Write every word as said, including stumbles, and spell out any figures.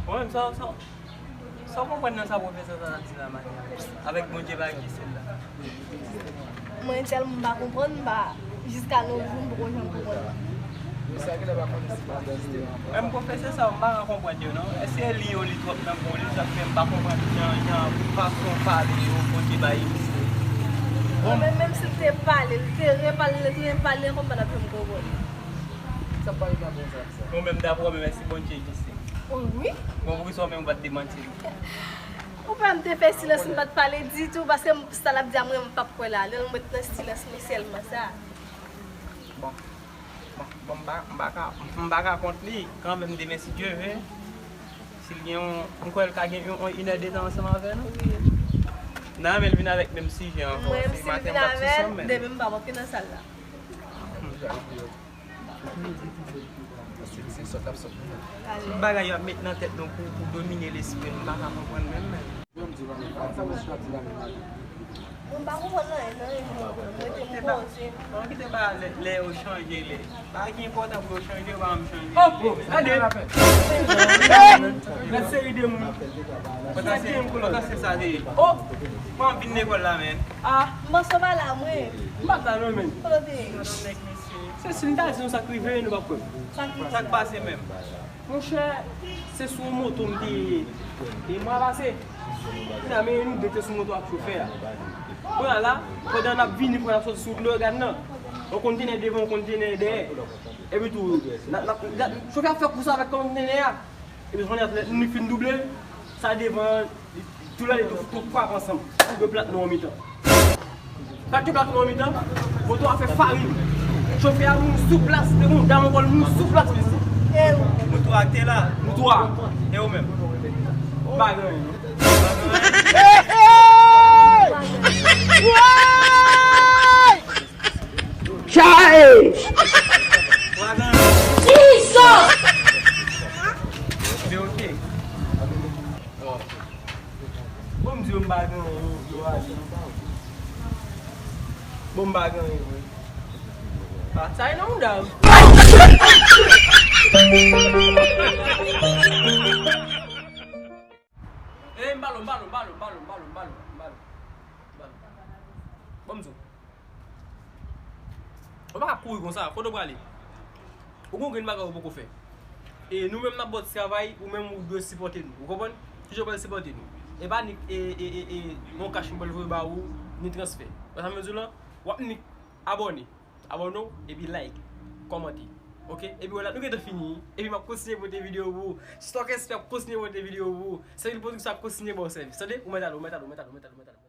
Bon, sa, sa, sa w konprann nan sa pwofesè sa t ap di la, Maya? Avèk Bondye pa egziste la. Mwen tèlman m pa konprann, m pa, jiska nos jours, m poko janm konprann. Menm pwofesè sa yo, m pa ka konprann yo non. Èske li yo li twòp nan pou li, sa k fè m pa konprann jan, jan fason pale yo, Bondye pa egziste. Mwen menm, menm si l te pale, l te repale, l te repale ankò, m pa t ap janm konprann. Sa pale nan bon sa. Mwen menm, daprè w menm, èske Bondye egziste? O wi. Bon, poukisa w menm ou pa t demanti l? Ou pa m te fè silans, m pa t pale ditou, paske m, sa l ap di a mwen, m p ap kwè la. Lè l mwen nan silans mwen sèlman sa. Bon. Bon, bon, m pa, m pa ka, m pa ka kont li kanmenm demen si Dye ve. Si l gen yon, m kwè l ka gen yon, yon inè de tan ansanm avè nou. Wi. N a renmen l vin avèk menm sijè ankò. Mwen menm, si l vin avè l, demen m p ap antre nan sal la. Bagay yo ap met nan tèt nou pou, pou domine lespri nou, m pa ka konprann menm, menm. Mwen pa konprann anyen, anyen, mwen, mwen te m poze. Bon, kite ba lè, lè yo chanje, lè. Bagay ki enpòtan pou yo chanje, yo pa janm chanje. Oh, gade. Gade seri de moun. Potansye, potansye sa te ye. Oh, mwen vin lekòl la, men. Ah. M panse w pa la, mwen. M pa t la, non, men. Kote w te ye? Se si n ta di nou sa k rive, nou p ap kwè m. Sa k pase menm? Monchè, se sou yon moto m te ye. E mwa pase. Kounya, men nou de te sou moto ak chofè a. Kounya la, pandan n ap vini, pandan n ap soti sou wout Leyogàn nan, yon kontenè devan, yon kontenè dèyè. Epi tou, n ap, n ap, gad, chofè a fè kous avèk kontenè a. Epi kounye a, lè nou fin double, sa devan an, tou lè li tou, tou frape ansanm. Yo plat nou an mitan. Sa te plat nou an mitan, moto a fè farin. Chofè a mouri sou plas, te gon dam ankò, li mouri sou plas, mesye. Moto a te la. Moto a. E ou menm? M pa gen anyen, non. Hey, hey! Woy! Chae! Jesus! Bon, m di yo m pa gen anyen, yo, yo ale. Bon, m pa gen anyen, vre. Ah, sa e nan mouda m. Eh, m balo, m balo, m balo. Bon, m di w. Ou pa ka kouri konsa, kote w prale? Ou gon grenn bagay ou poko fè. E nou menm n ap ba w ti travay, ou menm ou dwe sipòte nou. Ou konprann? Kijan w pral sipòte nou? E pa ni, e, e, e, e, yon kach m pral voye ba ou, ni transfè. Ou wè sa m vle di w lan? W ap ni abòne. Abòne w, epi like, kòmante. Oke? Epi wè la, nou gentan fini. Epi m ap kontinye pote videyo pou ou. Stock S P ap kontinye pote videyo pou ou. Sèvi Pwodiksyon ap kontinye ba w sèvis. Tande? Ou mèt ale, ou mèt ale, ou mèt ale, ou mèt ale, ou mèt ale.